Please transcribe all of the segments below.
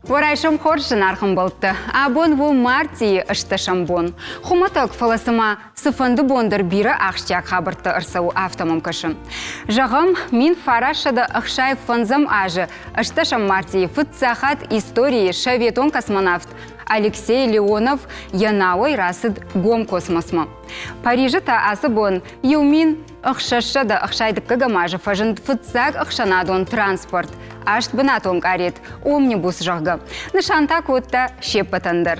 Уӕ райсом хорз, зынаргъ ӕмбӕлттӕ! Абон у мартъийы ӕстдӕсӕм бон. Хуымӕтӕг, фӕлӕ цыма цыфӕнды бон дӕр бирӕ ахсджиаг хабӕрттӕ ӕрцӕуы, афтӕ мӕм кӕсы. Зӕгъӕм, 1965 азы ӕстдӕсӕм мартъийы фыццаг историйы советон космонавт Алексей Леонов йӕ науӕй рацыд гом космосмӕ. Парижы та ацы бон иу мин 660 азы фӕзынд фыццаг ӕхсӕнадон транспорт, астбынатон къарет «Омнибус», зӕгъгӕ, нысан та кодта се ппӕтӕн дӕр.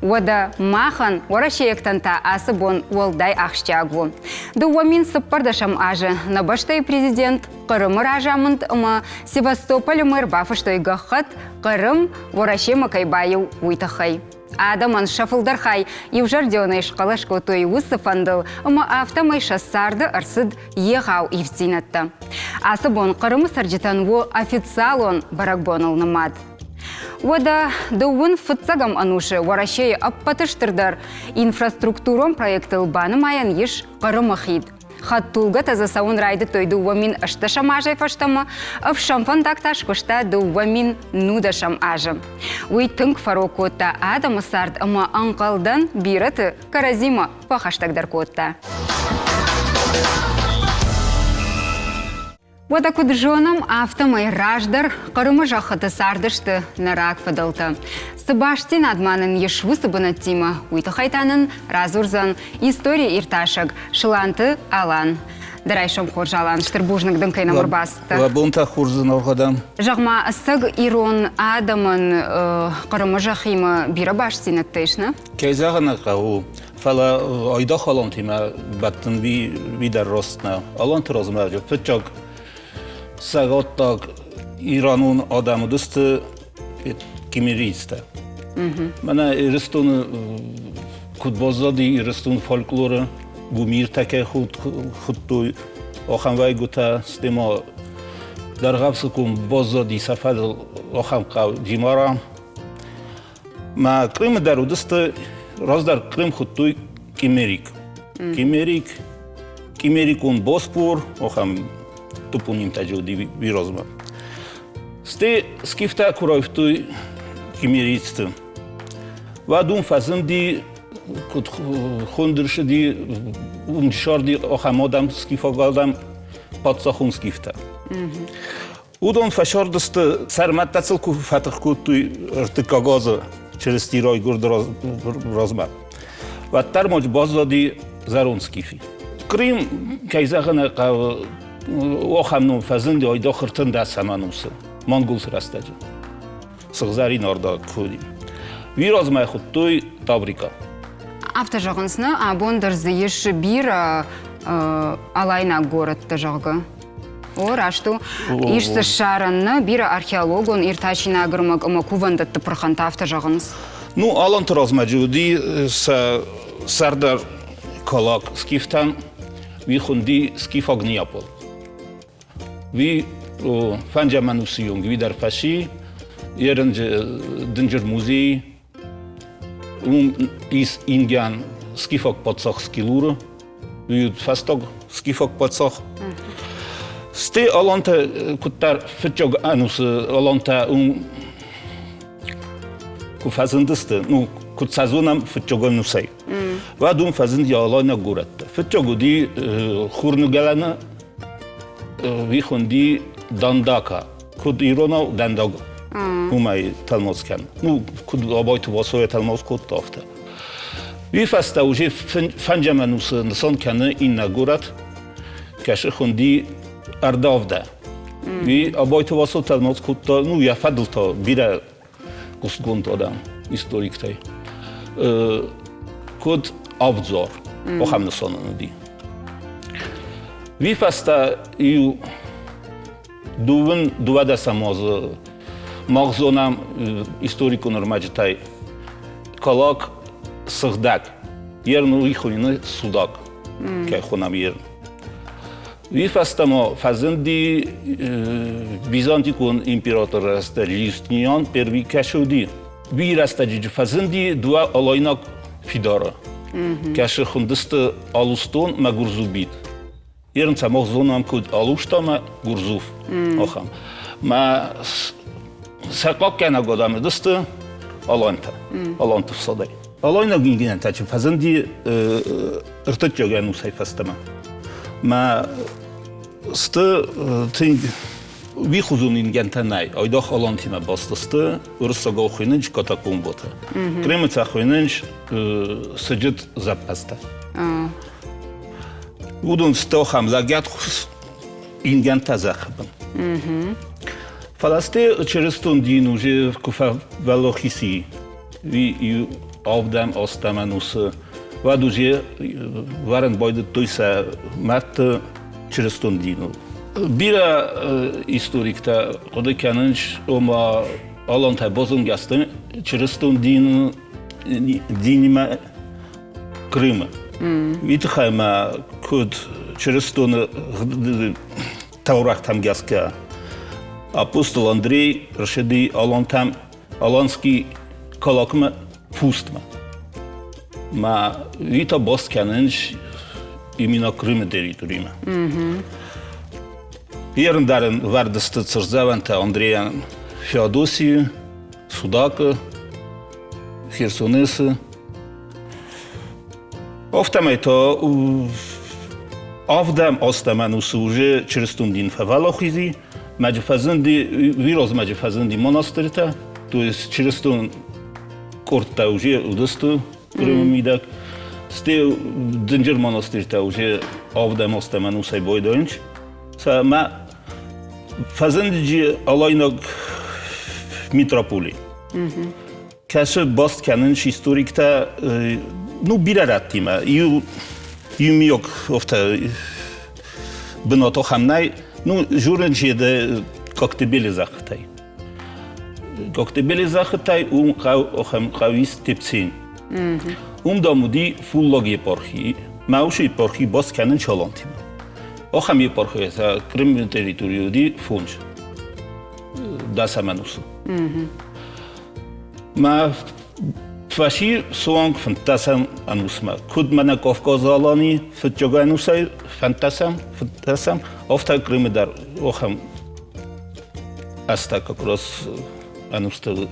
Уӕдӕ махӕн, уӕрӕсейӕгтӕн та ацы бон уӕлдай ахсджиаг у. 2014 азы нӕ бӕстӕйы президент Хъырымы разамынд ӕмӕ Севастополы мэр бафыстой гӕххӕтт Хъырым Уӕрӕсемӕ кӕй баиу, уый тыххӕй. Адӕмӕн сӕ фылдӕр хай иузӕрдионӕй схъӕлӕс кодтой уыцы фӕндыл ӕмӕ афтӕмӕй сӕ царды ӕрцыд егъау ивддзинӕдтӕ. Ацы бон Хъырымы цӕрджытӕн у официалон бӕрӕгбоныл нымад. Уӕдӕ дыууын фыццӕгӕм ӕнусы Уӕрӕсейы ӕппӕты стырдӕр инфраструктурон проектыл банымайӕн ис Хъырымы хид. Хӕдтулгӕтӕ дзы цӕуын райдыдтой 2018 азӕй фӕстӕмӕ, ӕфсӕнфӕндаг та скуыста 2019 азы. Уый тынг фӕрог кодта адӕмы цард ӕмӕ ӕнхъӕлдӕн бирӕты кӕрӕдзимӕ фӕхӕстӕгдӕр кодта. Уӕдӕ куыд зонӕм, афтӕмӕй раздӕр Хъырымы зӕххыты цардысты нӕ рагфыдӕлтӕ. Цы бастдзинад ма нын ис уыцы бынӕттимӕ, уый тыххӕй та нын радзурдзӕн историйы иртасӕг Сланты Алан. Дӕ райсом хорз, Алан, стыр бузныг дын кӕй нӕм ӕрбацыдтӕ. Уӕ бонтӕ хорз, зынаргъ адӕм. Зӕгъ-ма, ӕцӕг ирон адӕмӕн Хъырымы зӕххимӕ бирӕ бастдзинӕдтӕ ис, нӕ? Кӕй зӕгъын ӕй хъӕуы, Фӕлӕ айдагъ алантимӕ бӕттын уый дӕр раст нӕу. Аланты размӕ фыццаг цӕгаттаг иранон адӕм уыдысты киммерийцтӕ. Мӕнӕ Ирыстоны куыд баззади Ирыстон фольклоры гумиртӕ кӕй хуыдтой, ахӕм уӕйгуытӕ, стӕй ма Дӕргъӕвсы ком баззади сӕ фӕдыл ахӕм хъӕу Джимара. Мӕ Крымы дӕр уыдысты, раздӕр Крым хуыдтой Кимерик. Кимерик, Кимерикон Боспор, ахӕм топонимтӕ уыди размӕ. Стӕй скифтӕ куы раивтой кимерийцты, уӕд уым фӕзынди, куыд хуынд ӕрцыди, уым ссарди ахӕм адӕм, скифаг адӕм, паддзахон скифтӕ. Уыдон фӕсардысты, сӕрмӕттӕ сыл куы фӕтых кодтой ӕртыккаг азы Чырысти райгуырды размӕ. Уӕддӕр ма баззади зӕронд скифи. Крым, кӕй зӕгъын ӕй хъӕуы, ахӕм ном фӕзынди айдагъ ӕртындӕсӕм ӕнусы, монголты рӕстӕджы. Сыгъзӕрин орда куы уыди. Уый размӕ хуыдтой Таврика. Афтӕ зӕгъынц, нӕ абон дӕр дзы ис бирӕ алайнаг горӕттӕ, зӕгъгӕ. О, раст у. Ис дзы ссарӕн нӕ бирӕ археологон иртасинаг ӕрмӕг ӕмӕ кувӕндӕтты пырхӕнтӕ афтӕ зӕгъынц. Ну, аланты размӕджы уыди сӕ сӕрдар Калак скифтӕн, уый хуынди скифаг Неаполь. Уый фӕнджӕм ӕнусы онг уый дӕр фӕци, ерынджы дынджыр музей, Уым ис ингӕн скифаг паддзах Скилуры, уый уыд фӕстаг скифаг паддзах. Стӕй алантӕ куыддӕр фыццаг ӕнусы алантӕ уым куы фӕзындысты, ну, куыд сӕ зонӕм фыццаг ӕнусӕй, уӕд уым фӕзынди алайнаг горӕттӕ. Фыццаг уыди Хурныгӕлӕны, уый хуынди Дандака. Куыд иронау дӕндаг уымӕй тӕлмац кӕн. Ну, куыд Абайты Васойӕ тӕлмац кодта, афтӕ. Уый фӕстӕ уже фӕнджӕм ӕнусы нысан кӕны иннӕ горӕт, кӕсы хуынди Ӕрдавдӕ. Уый Абайты Васо тӕлмац кодта, ну, йӕ фӕдыл та бирӕ хъуыстгонд адӕм историктӕй. Куыд Авдзор, ахӕм нысан ын уыди. Уый фӕстӕ иу Дыууын дыууадӕсӕм азы мах зонӕм историкон ӕрмӕджытӕй Калак сыгъдӕг, ерн уый хуыйны Судак, кӕй хонӕм ерн. Уый фӕстӕ ма фӕзынди византикон император рӕстӕджы Юстиниан Первый кӕсы уыди. Уый рӕстӕджы фӕзынди дыууӕ алайнаг фидары, кӕсы хуындысты Алустон мӕ Гурзубит. Ерын мах зонам куыд Алуштамӕ Гурзуф. Ахӕм. Мӕ. Сӕ хъахъхъӕнӕг адӕм уыдысты алантӕ, аланты фсадӕй. Алайнаг ингӕнтӕ чи фӕзынди ӕртыккаг ӕнусӕй фӕстӕмӕ. Мӕ сты тынг уихузон ингӕнтӕ нӕй. Айдах алантимӕ баст сты уырыссагау хуыйнынц катакомботы. Кремы та хуыйнынц сыджыт зӕппӕдзтӕ. Уыдон сты ахӕм лӕгӕт ингӕнтӕ зӕххы бын. Фӕлӕ сты чырыстон дин уже куы фӕвӕллохиси иу авдӕм ӕстӕм ӕнусы, уӕд уже вӕрын байдыдтой сӕ мӕрдты чырыстон диныл. Бирӕ историктӕ хъуыды кӕнынц, ома алантӕ базонгӕ сты чырыстон дин динимӕ Крымы. Уый тыххӕй ма куыд чырыстоны таурӕгътӕм гӕсгӕ апостол Андрей рсыди алантӕм Аланский калакмӕ пустмӕ. Ма уый та баст кӕнынц именно Крымы территоримӕ. Ерын вӕрд сты цырдзӕвӕнтӕ Андреян Феодосийы, Судакы, Херсонесы. Афтӕмӕй та авдӕм ӕстӕм ӕнусы уже чырыстон дин фӕвӕлахизи, мӕджы фӕзынди, уый фӕзынди монастыртӕ, то есть чырыстон къордтӕ уже уыдысты Крымы мидӕг. Стӕй дынджыр монастыртӕ уже авдӕм ӕстӕм ӕнусӕй байдайынц. Сӕ мӕ фӕзынди алайнаг митрополи. Кӕсы баст кӕнынц историктӕ, ну, бирӕ рӕттимӕ. Иу иумиог афтӕ бынат ахӕм нӕй. Ну, журнчеды Коктебелы зӕххытӕй. Коктебелы зӕххытӕй уым хъӕу ахӕм хъӕу ис Тепцин. Уым дам уыди фуллаг епархи. Мӕ уыцы епархи баст кӕнын Чалантимӕ. Ахӕм епархийӕ Крымы территорийы уыди фондз дӕсӕм ӕнусы. Мӕ фӕси суанг фынддӕсӕм ӕнусмӕ. Куыд мӕнӕ Кавказы Алани фыццаг ӕнусӕй фӕнддӕсӕм, фынддӕсӕм, афтӕ Крымы дӕр ахӕм азтӕ как раз ӕнусты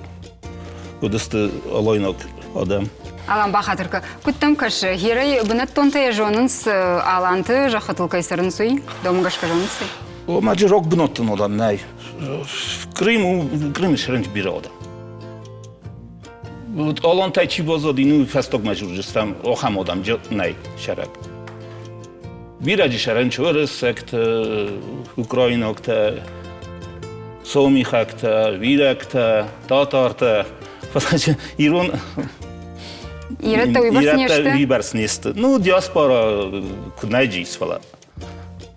уыдысты алайнаг адӕм. Алан бахатыр кӕ. Куыд дӕм кӕсы, Герӕй бынӕттонтӕ йӕ зонынц, аланты зӕххытыл кӕй цӕрынц, уый? Дӕумӕ гӕсгӕ зонынц? Омаджы рог бынӕттон адӕм нӕй. Крым у, Крымы цӕрынц бирӕ адӕм. Алантӕй чи баззади, ну, фӕстагмӕ дзурджыстӕм, ахӕм адӕм нӕй сӕрӕг. Бирӕджы сӕрӕнч уырыссӕгтӕ, украинӕгтӕ, сомихӕгтӕ, вирӕгтӕ, татартӕ. Фӕлӕ ирон Ирӕттӕ уыйбӕрц не сты? Уыйбӕрц не сты. Ну, диаспора куыд нӕ джис, фӕлӕ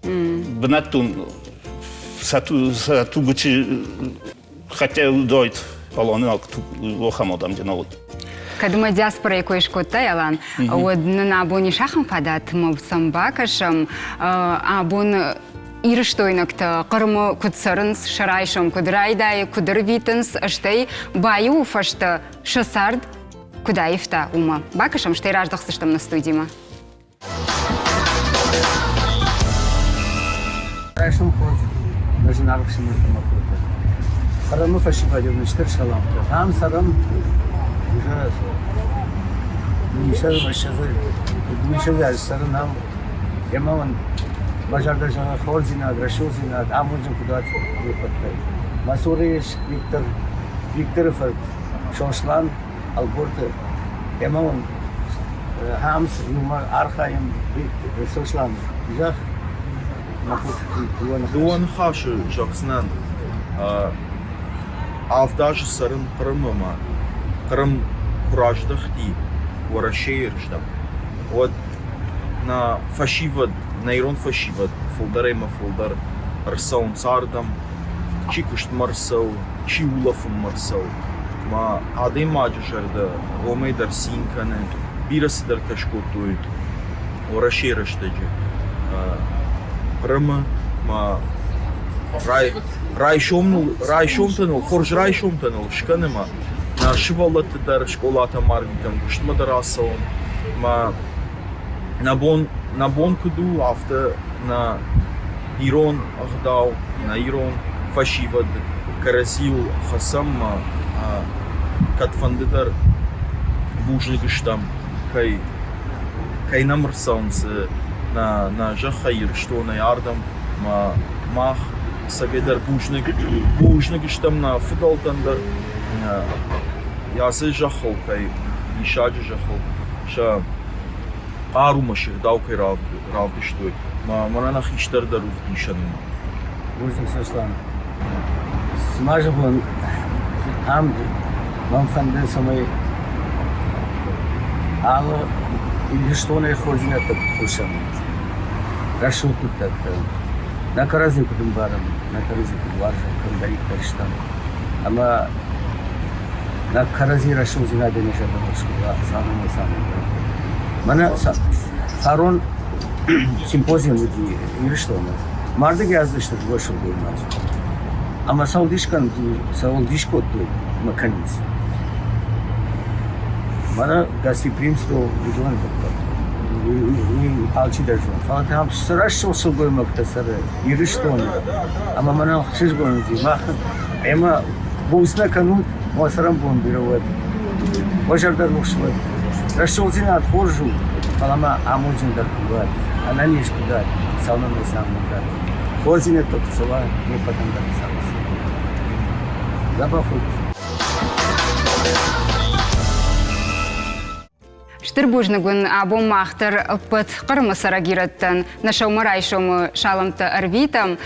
бынӕттон сӕ тугычы хотя дойт аланы ахӕм адӕм нал. Кӕд мӕ диаспорайы кой скодтай, Алан, уӕд нын абон ис ахӕм фадат, мӕ сӕм бакӕсӕм, абон ирыстойнӕгтӕ Хъырымы куыд цӕрынц, сӕ райсом куыд райдайы, куыд ӕрвитынц, стӕй баиуы фӕстӕ сӕ цард куыд аивта, уымӕ. Бакӕсӕм, стӕй раздӕхдзыстӕм нӕ студимӕ. Райсом хорз, мӕ зынаргъ ӕфсымӕртӕ мӕ хотӕ. Хъырымы фӕсивӕдӕн стыр саламтӕ. Ам цӕрӕм уже дыууиссӕдз азы цӕрын ам. Ӕмӕ уын мӕ зӕрдӕ зӕгъы хорздзинад, рӕсугъддзинад, амондджын куыд уат уе ппӕттӕй. Мӕ цуры ис Виктор, Викторы фырт Сослан Ӕлборты ӕмӕ уын Хӕмыц иумӕ архайӕм Сослан, зӕгъ, Дыууӕ ныхасы зӕгъдзынӕн. Авд азы цӕрын Хъырымы ӕмӕ Хъырым куы раздӕхти Уӕрӕсейы рдӕм, уӕд нӕ фӕсивӕд, нӕ ирон фӕсивӕд фылдӕр ӕмӕ фылдӕр ӕрцӕуынц ардӕм. Чи куыстмӕ рцӕуы, чи улӕфынмӕ рцӕуы. Мӕ адӕймаджы зӕрдӕ уымӕй дӕр цин кӕны. Бирӕ цыдӕртӕ скодтой Уӕрӕсейы рӕстӕджы Хъырымы мӕ райсом ныл, райсомтӕ ныл, хорз райсомтӕ ныл скӕны мӕ нӕ сывӕллӕтты дӕр скъолатӕм арвитӕм, куыстмӕ дӕр ацӕуӕм. Мӕ нӕ бон куыд у, афтӕ нӕ ирон ӕгъдау, нӕ ирон фӕсивӕд Кӕрӕдзийыл хӕцӕм ӕмӕ кӕдфӕнды дӕр бузныг стӕм, кӕй кӕй нӕм ӕрцӕуынц нӕ нӕ зӕххӕй Ирыстонӕй ардӕм ӕмӕ мах цӕгӕй дӕр бузныг бузныг стӕм нӕ фыдӕлтӕн дӕр, ацы зӕххыл кӕй диссаджы зӕххыл сӕ хъарумӕ се гъдау кӕй равдыстой. Мӕнӕ нӕ хистӕр дӕр у ӕвдисӕн уымӕн. Бузныг, Сослан. Цы ма зӕгъон, ам мӕн фӕнды, цӕмӕй алы Ирыстонӕй хорздзинӕдтӕ куыд хъусӕм, рӕсугъд хъуыддӕгтӕ, нӕ кӕрӕдзи куыд ӕмбарӕм, нӕ кӕрӕдзи куыд уарзӕм, кӕмдӕриддӕр стӕм. Ӕмӕ нӕ кӕрӕдзи рӕсугъддзинадӕй нӕ зӕрдӕ рухс куыд уа, цалынмӕ цалынмӕ. Мӕнӕ фарон симпозиум уыди Ирыстоны. Мардыгӕй аздысты дыууӕ сылгоймаджы. Ӕмӕ цӕуыл дис цӕуыл дис кодтой ӕмӕ кӕнынц. Мӕнӕ гостеприимство уыдоны хъуыддаг. Уый алчидӕр зоны. Фӕлӕ та цы рӕсугъд сылгоймӕгтӕ цӕры Ирыстоны. Ӕмӕ мӕнӕн ӕхсызгон уыди. Мах ӕмӕ буц нӕ кӕнут, уӕ цӕрӕнбон бирӕ уӕд. Уӕ зӕрдӕ рухс уӕд. Рӕсугъддзинад хорз у, фӕлӕ ма амондджындӕр куы уат, ӕнӕниз куы дӕт, цӕуылнӕ сӕ амондат. Хорздзинӕдтӕ куы цӕуа, не ппӕтӕн дӕр Хуыцауы Дзӕбӕх ут! Стыр бузныг уын абон мах дӕр ӕппӕт Хъырымы цӕрӕг ирӕттӕн нӕ сӕумӕрайсомы саламтӕ ӕрвитӕм.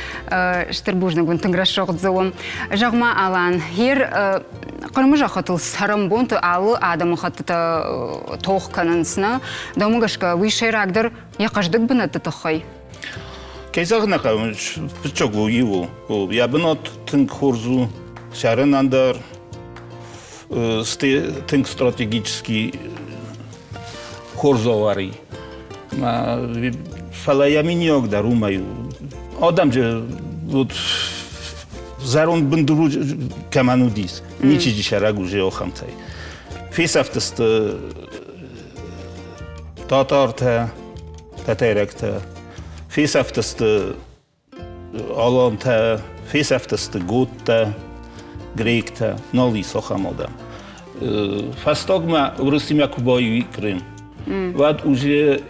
Стыр бузныг уын тынг рӕсугъд дзы у. Зӕгъ-ма, Алан, хер Хъырымы зӕххытыл цӕрӕнбонты алы адӕмыхӕттытӕ тох кӕнынц, нӕ? Дӕумӕ гӕсгӕ, уый сӕйрагдӕр йӕ хъӕздыг бынӕтты тыххӕй? Кӕй зӕгъын ӕй хъӕуы, фыццаг у иу у. Йӕ бынат тынг хорз у, цӕрынӕн дӕр, тынг стратегический хорз авари. Фӕлӕ йӕ миниуӕг дӕр уымӕй у. Адӕм же вот зӕронд бындур кӕмӕн уыдис, ничи диссаг уже ахӕмтӕй. Фесӕфтысты татартӕ, тӕтӕйрӕгтӕ, фесӕфтысты алантӕ, фесӕфтысты готтӕ, гректӕ, нал ис ахӕм адӕм. Фӕстагмӕ Уырысимӕ куы баиу Крым, уӕд уже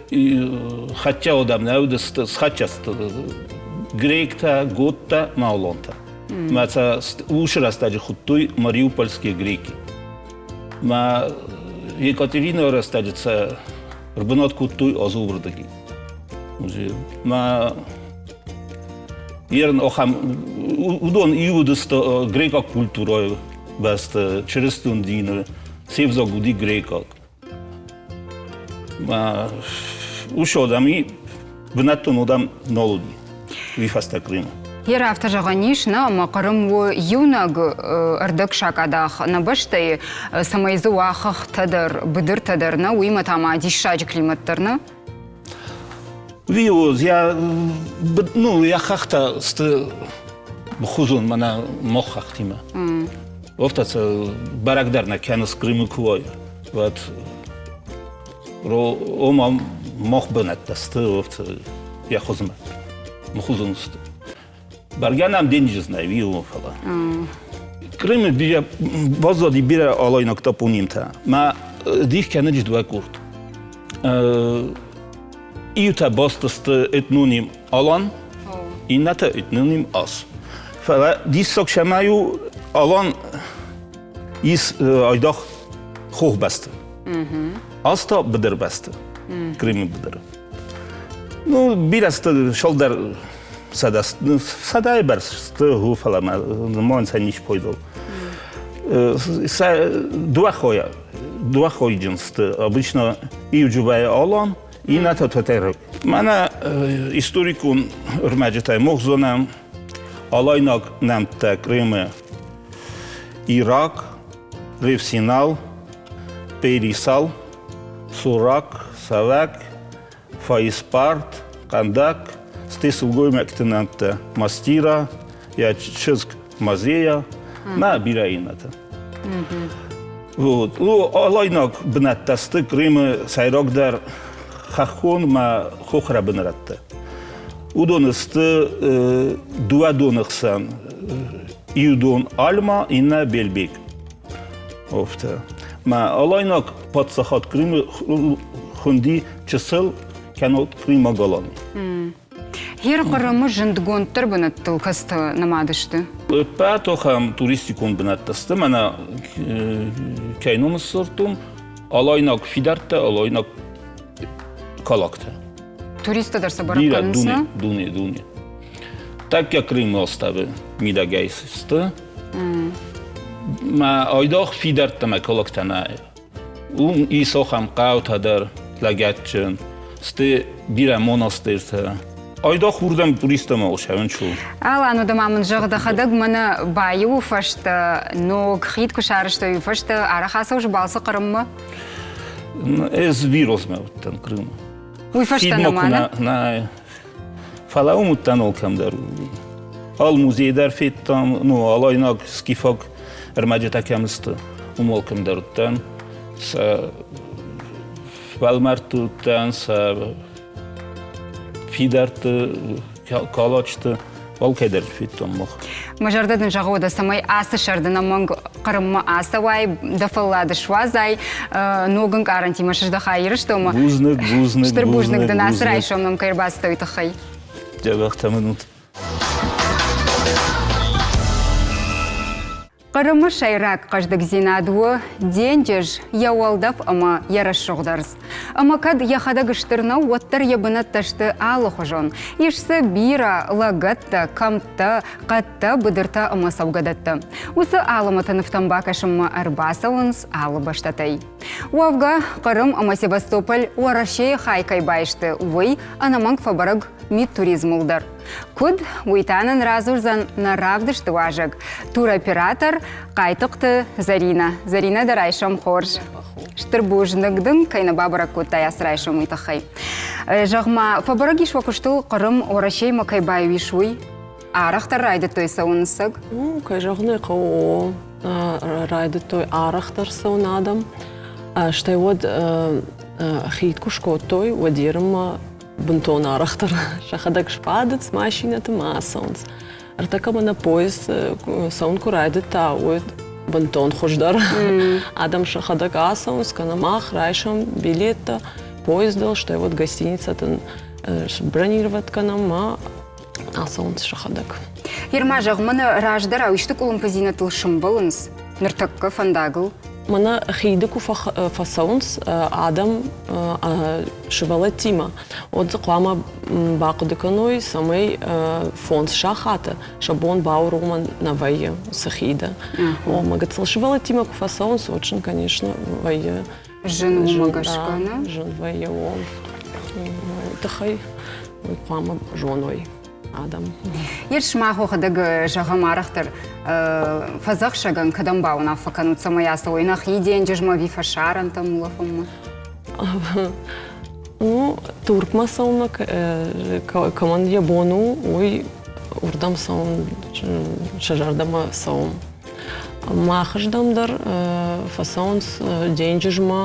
хӕццӕ адӕм нӕ уыдысты, схӕццӕ сты гректӕ, готтӕ мӕ алантӕ. Мӕ сӕ уыцы рӕстӕджы хуыдтой мариупольские греки. Мӕ Екатеринӕйы рӕстӕджы сӕ ӕрбынат кодтой Азовырдыги. Мӕ ерын ахӕм уыдон иу уыдысты грекъаг культурӕйы бӕсты, чырыстон дины, се взаг уыди грекъаг. Мӕ уыцы адӕми бынӕттон адӕм нал уыди уый фӕстӕ Крымы. Йе афтӕ зӕгъӕн ис, нӕ, ӕмӕ Хъырым у иунӕг ӕрдӕгсакъадах нӕ бӕстӕйы, цӕмӕй дзы уа хӕхтӕ дӕр, быдыртӕ дӕр, нӕ, уыимӕ та ма диссаджы климат дӕр, нӕ? Уый у, йӕ, ну, йӕ хӕхтӕ сты хузон мӕнӕ мох хӕхтимӕ. Афтӕ сӕ бӕрӕг дӕр нӕ кӕныс Крымы куы уай, уӕд ома мох бынӕттӕ сты, афтӕ йӕ хуызмӕ. Мхузон сты. Бӕргӕ нӕм денджыз нӕй, уый фӕлӕ. Крымы бирӕ баззади бирӕ алайнаг топонимтӕ. Мӕ дих кӕны дыууӕ къорд. Иутӕ баст сты этноним алан, иннӕтӕ этноним ас. Фӕлӕ диссаг сӕмӕй у, алан ис айдагъ хохбӕсты. Ас та быдырбӕсты, Крымы быдыры. Ну, бирӕ сты шалдӕр сӕдӕ, сӕдӕйы бӕрц сты, фӕлӕ мӕ нымайын сӕ ницы пойдыл. Сӕ дыууӕ хойӕ, дыууӕ хойджын сты. Обычно иу джубайы алан, иннӕтӕ тӕтӕйраг. Мӕнӕ историкон ӕрмӕджытӕй мах зонӕм алайнаг нӕмттӕ Крымы Ирак, Ревсинал, Перисал, Сурак, Савӕк, Фаиспарт, Хъӕндӕк, стӕй сылгоймӕгты нӕмттӕ Мастира, йӕ чызг Мазея, мӕ бирӕ иннӕтӕ. Вот. Ну, алайнаг бынӕттӕ сты Крымы сӕйрагдӕр хӕххон мӕ хохрӕбын рӕтты. Уыдон сты дыууӕ доны хсӕн. Иу дон Альма, иннӕ Бельбек. Афтӕ. Мӕ алайнаг паддзахад Крымы хуынди чысыл кӕнӕ Крымаг Алани. Гер Хъырымы зындгонддӕр бынӕттыл кӕцытӕ нымад сты? Ӕппӕт ахӕм туристикон бынӕттӕ сты, мӕнӕ кӕй ном ссардтон, алайнаг фидӕрттӕ, алайнаг калактӕ. Туристтӕ дӕр сӕ бӕрӕг кӕнынц, Дуне, дуне, дуне. Тӕккӕ Крымы оставы мидӕгӕй сты. Мӕ айдагъ фидӕрттӕ мӕ калактӕ нӕ Уым ис ахӕм хъӕутӕ дӕр, лӕгӕтджын, сты бирӕ монастыртӕ. Айдагъ уырдӕм туристтӕ ма усӕвын чу. Алан, уӕдӕ ма мын зӕгъ, дӕхӕдӕг мӕнӕ баиуы фӕстӕ ног хид куы сарӕзтой, уый фӕстӕ арӕх ацӕуыс балцы Хъырыммӕ? Ӕз вирусмӕ уыдтӕн Крымы. Уый фӕстӕ нӕма, нӕ? Нӕ. Фӕлӕ уым уыдтӕн алкӕмдӕр. Ал музей дӕр федтам, ну, алайнаг скифаг ӕрмӕджытӕ кӕм сты, уым алкӕмдӕр уыдтӕн. Сӕ уӕлмӕрдты уыдтӕн, сӕ фидӕртты, калачты алкӕйдӕр федтон мах. Мӕ зӕрдӕ дын зӕгъы, уӕдӕ цӕмӕй ацы сӕрды нӕмӕнг Хъырыммӕ ацӕуай, дӕ фӕллад суадзай, ног ӕнкъарӕнтимӕ сыздӕхай Ирыстонмӕ. Бузныг, бузныг. Стыр бузныг дын ацы райсом нӕм кӕй ӕрбацыдтӕ, уый тыххӕй. Дзӕбӕхтӕ мын ут. Хъырымы сӕйраг хъӕздыгдзинад у денджыз, йӕ уӕлдӕф ӕмӕ йӕ рӕсугъд ӕрдз. Ӕмӕ кӕд йӕхӕдӕг стыр нӕу, уӕддӕр йӕ бынӕттӕ сты алыхуызон. Ис дзы бирӕ лӕгӕттӕ, кӕмттӕ, хъӕдтӕ, быдыртӕ ӕмӕ цӕугӕдӕттӕ. Уыцы алӕмӕты нывтӕм бакӕсынмӕ ӕрбацӕуынц алы бӕстӕтӕй. Уӕвгӕ, Хъырым ӕмӕ Севастополь Уӕрӕсейы хай кӕй баисты, уый ӕнӕмӕнг фӕбӕрӕг мидтуризмыл дӕр. Куыд, уый та нын радзурдзӕн нӕ равдысты уазӕг, туроператор Хъайтыхъты Зӕринӕ. Зӕринӕ дӕ райсом хорз. Стыр бузныг дын, кӕй нӕ бабӕрӕг кодтай ацы райсом, уый тыххӕй. Зӕгъ-ма, фӕбӕрӕг ис уӕ куыстыл Хъырым Уӕрӕсеймӕ кӕй баиу ис, уый? Арӕхдӕр райдыдтой цӕуын цӕг? Кӕй зӕгъын ӕй хъӕуы, райдыдтой арӕхдӕр цӕуын адӕм. Стӕй уӕд хид куы скодтой, уӕд ерынмӕ бынтон арӕхдӕр сӕхӕдӕг сбадынц машинӕты ма ацӕуынц. Ӕртӕккӕ мӕнӕ поезд цӕуын куы райдыдта, уӕд бынтон хуыздӕр. Адӕм сӕхӕдӕг ацӕуынц, кӕнӕ мах райсӕм билеттӕ поездыл, стӕй уӕд гостиницӕтӕн сбронировать кӕнӕм ма ацӕуынц сӕхӕдӕг. Ерма, зӕгъ, мӕнӕ раздӕрау исты къуылымпыдзинӕдтыл сӕмбӕлынц ныртӕккӕ фӕндагыл? Мӕнӕ хиды куы фӕцӕуынц адӕм сывӕллӕттимӕ, уӕд дзы хъуамӕ бахъуыды кӕной, цӕмӕй фондз сахаты сӕ бон бауромӕн нӕ вӕййы уыцы хиды. Омӕ гыццыл сывӕллӕттимӕ куы фӕцӕуынц, уӕд сын, конечно, вӕййы зын уымӕ гӕсгӕ, нӕ? Зын вӕййы, о. Тыххӕй уый хъуамӕ зоной адӕм. Ер сымах уӕхӕдӕг зӕгъӕм арӕхдӕр фӕдзӕхсӕгӕн кӕдӕм бауынаффӕ кӕнут, цӕмӕй ацӕуой нӕхи денджызмӕ ӕви фӕсарӕнтӕм улӕфынмӕ? Ну, Туркмӕ цӕуынмӕ кӕмӕн йӕ бон у, уый уырдӕм цӕуын сӕ зӕрдӕмӕ цӕуын. Махырдӕм дӕр фӕцӕуынц денджызмӕ,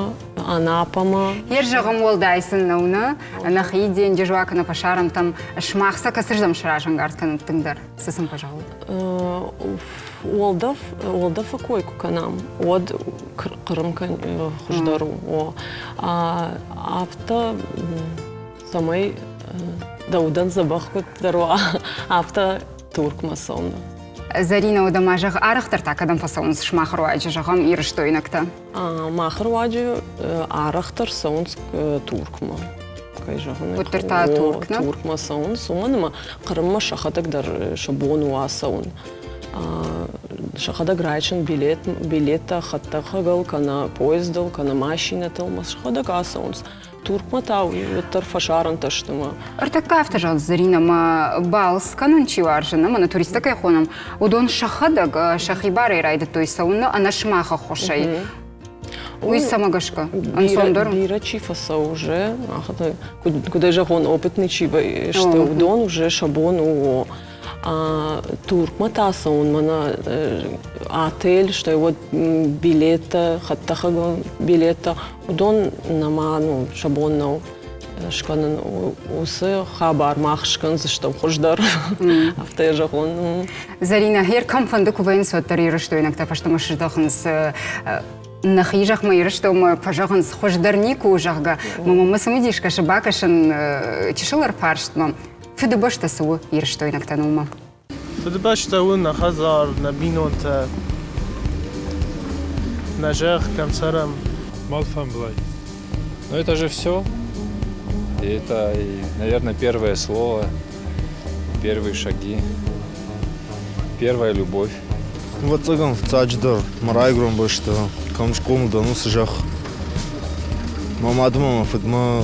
Анапӕмӕ. Ер зӕгъӕм, уӕлдай сын нӕу нӕ, нӕхи денджыз уа кӕнӕ фӕсарӕнтӕм, сымах сӕ кӕцырдӕм сразӕнгард кӕнут тынгдӕр? Цы сын фӕзӕгъут? Уӕлдӕф, уӕлдӕфы кой куы кӕнӕм, уӕд Хъырым хуыздӕр у. Афтӕ, цӕмӕй дӕ удӕн дзӕбӕх куыддӕр уа, афтӕ Туркмӕ цӕуын. Зӕринӕ, уӕдӕ ма зӕгъ, арӕхдӕр та кӕдӕм фӕцӕуынц сымах руаджы, зӕгъӕм, ирыстойнӕгтӕ? Мах руаджы арӕхдӕр цӕуынц Туркмӕ. Кӕй зӕгъын Уӕддӕр та Турк, нӕ? Туркмӕ цӕуынц, уымӕн ӕмӕ Хъырыммӕ сӕхӕдӕг дӕр сӕ бон у ацӕуын. Сӕхӕдӕг райсын билет, билеттӕ хӕдтӕхӕгыл, кӕнӕ поездыл, кӕнӕ машинӕтыл, ӕмӕ сӕхӕдӕг ацӕуынц. Туркмӕ та уӕддӕр фӕсарӕнтӕ сты мӕ. Ӕртӕккӕ афтӕ зӕгъ, Зӕринӕ, мӕ балц кӕнын чи уарзы, нӕ мӕнӕ туристтӕ кӕй хонӕм, уыдон сӕхӕдӕг сӕхи барӕй райдыдтой цӕуын ӕнӕ сымах ӕххуысӕй. Уый цӕмӕ гӕсгӕ? Ӕнцондӕр? Бирӕ чи фӕцӕуы уже, куыд ӕй зӕгъон, опытный чи сты, уыдон уже сӕ бон у Туркмӕ та цӕуын мӕнӕ отель, стӕй уӕд билеттӕ, хӕдтӕхӕгон билеттӕ, уыдон нӕма ну, сӕ бон нӕу. скӕнын, уыцы хабар мах скӕндзыстӕм хуыздӕр, афтӕ йӕ зӕгъон. Зӕринӕ, хер кӕмфӕнды куы вӕййынц, уӕддӕр ирыстойнӕгтӕ фӕстӕмӕ сыздӕхынц нӕхи зӕхмӕ Ирыстонмӕ фӕзӕгъынц хуыздӕр никуы у, зӕгъгӕ. Мӕ мӕ цымыдис кӕсы бакӕсын чысыл ӕрфарстмӕ. Фыдыбӕстӕ цы у ирыстойнӕгтӕн уымӕ? Фыдыбӕстӕ у нӕ хӕдзар, нӕ бинонтӕ, нӕ зӕхх, кӕм цӕрӕм. Малфамблай. Ну это же все. И это, наверное, первое слово, первые шаги, первая любовь. Ӕвӕццӕгӕн, фыццаджыдӕр мӕ райгуырӕн бӕстӕ, кӕм схъомыл дӕн, уыцы зӕхх. Мӕ мад ӕмӕ мӕ фыдмӕ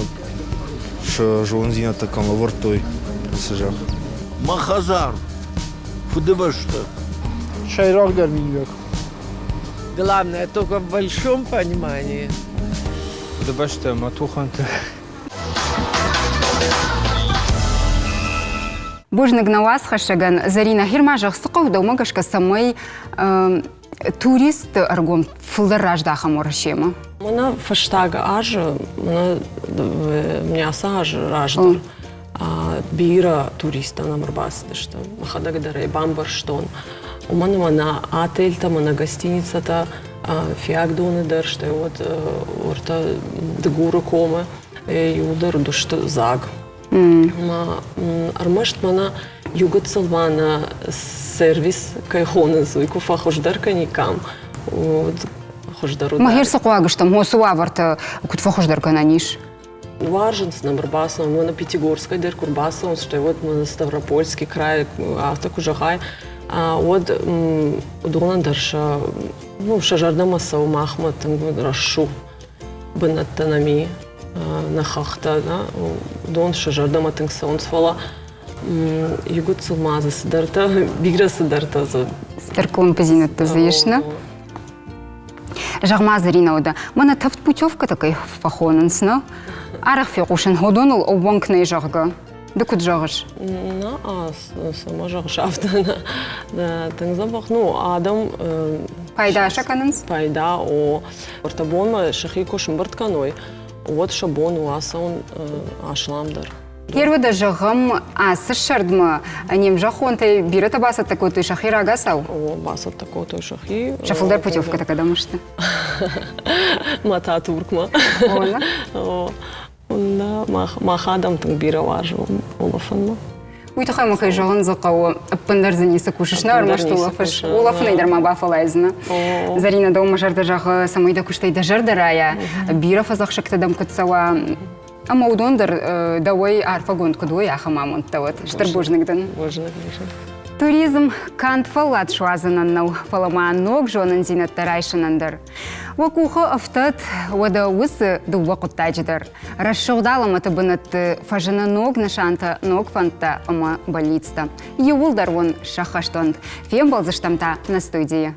сӕ зонындзинӕдтӕ кӕм лӕвӕрдтой, уыцы зӕхх. Мӕ хӕдзар, Фыдыбӕстӕ. Сӕйрагдӕр миниуӕг. Главное только в большом понимании. Фыдыбӕстӕ мӕ тухӕнты. Бузныг нӕ уацхӕссӕгӕн Зӕринӕ Хирма зӕгъ, цы хъӕуы дӕумӕ гӕсгӕ, цӕмӕй туристты ӕргом фылдӕр раздахӕм Уӕрӕсемӕ? Мӕнӕ фӕстаг азы, мӕнӕ ацы аз раздӕр бирӕ туристтӕ нӕм ӕрбацыдысты. Мӕхӕдӕг дӕр ӕй бамбӕрстон. Уымӕн ӕмӕ нӕ отельтӕ, мӕнӕ гостиницӕтӕ Фиагдоны дӕр, стӕй уӕд уӕртӕ Дыгуры комы иуылдӕр уыдысты дзаг. Ӕмӕ ӕрмӕст мӕнӕ иу гыццыл ма нӕ сервис кӕй хонынц, уый куы фӕхуыздӕр кӕниккам, уӕд хуыздӕр уыдаид. Махер цы хъуаг стӕм, уыцы уавӕртӕ куыд фӕхуыздӕр кӕнӕн ис? Уарзынц нӕм ӕрбацӕуын, мӕнӕ Пятигорскӕй дӕр куы ӕрбацӕуынц, стӕй уӕд мӕнӕ Ставропольский край афтӕ куы зӕгъай, уӕд уыдонӕн дӕр сӕ, ну, сӕ зӕрдӕмӕ цӕуы махмӕ тынг рӕсугъд бынӕттӕ нӕм и, нӕ хӕхтӕ, уыдон сӕ зӕрдӕмӕ тынг цӕуынц, фӕлӕ иу гыццыл ма дзы цыдӕртӕ, бирӕ цыдӕртӕ дзы. Цыдӕр къуылымпыдзинӕдтӕ дзы ис, нӕ? Зӕгъ-ма, Зӕринӕ, уӕдӕ, мӕнӕ тӕвд путевкӕтӕ кӕй фӕхонынц, нӕ? Арӕх фехъусын, уыдоныл ӕууӕнк нӕй, зӕгъгӕ. Ды куыд зӕгъыс? На, цӕмӕ зӕгъыс афтӕ? Тынг дзӕбӕх, ну, адӕм Пайда сӕ кӕнынц? Пайда, о. Ӕртӕ бонмӕ сӕхи куы сымбырд кӕной, уӕд сӕ бон у ацӕуын асламдӕр. Гервӕдӕ зӕгъӕм, ацы сӕрдмӕ не мзӕххонтӕй бирӕтӕ бацӕттӕ кодтой сӕхи рагацау? О, бацӕттӕ кодтой сӕхи. Сӕ фылдӕр путевкӕтӕ кӕдӕм сты? Мӕ та Туркмӕ. О, мах адӕм тынг бирӕ уарзӕм улӕфынмӕ. Уый тыххӕй ма кӕй зӕгъын дзы хъӕуы, ӕппындӕр дзы ницы кусыс, нӕ ӕрмӕст улӕфыс. Улӕфынӕй дӕр ма бафӕлайдзынӕ. Зӕринӕ, дӕу мӕ зӕрдӕ зӕгъы, цӕмӕй дӕ куыстӕй дӕ зӕрдӕ райа, бирӕ фӕдзӕхсӕгтӕ дӕм куыд цӕуа, ӕмӕ уыдон дӕр дӕуӕй арфӕгонд куыд уой, ахӕм амондтӕ уӕд. Стыр бузныг дын. Бузныг, бузныг. Туризм канд фӕллад суадзынӕн нӕу, фӕлӕ ма ног зонындзинӕдтӕ райсынӕн дӕр. Уӕ къухы ӕфтӕд, уӕдӕ уыцы дыууӕ хъуыддаджы дӕр. Рӕсугъд алӕмӕты бынӕтты фӕзыны ног нысантӕ, ног фӕндтӕ ӕмӕ бӕллицтӕ. Иууылдӕр уын сӕххӕст уӕнт. Фембӕлдзыстӕм та нӕ студийы.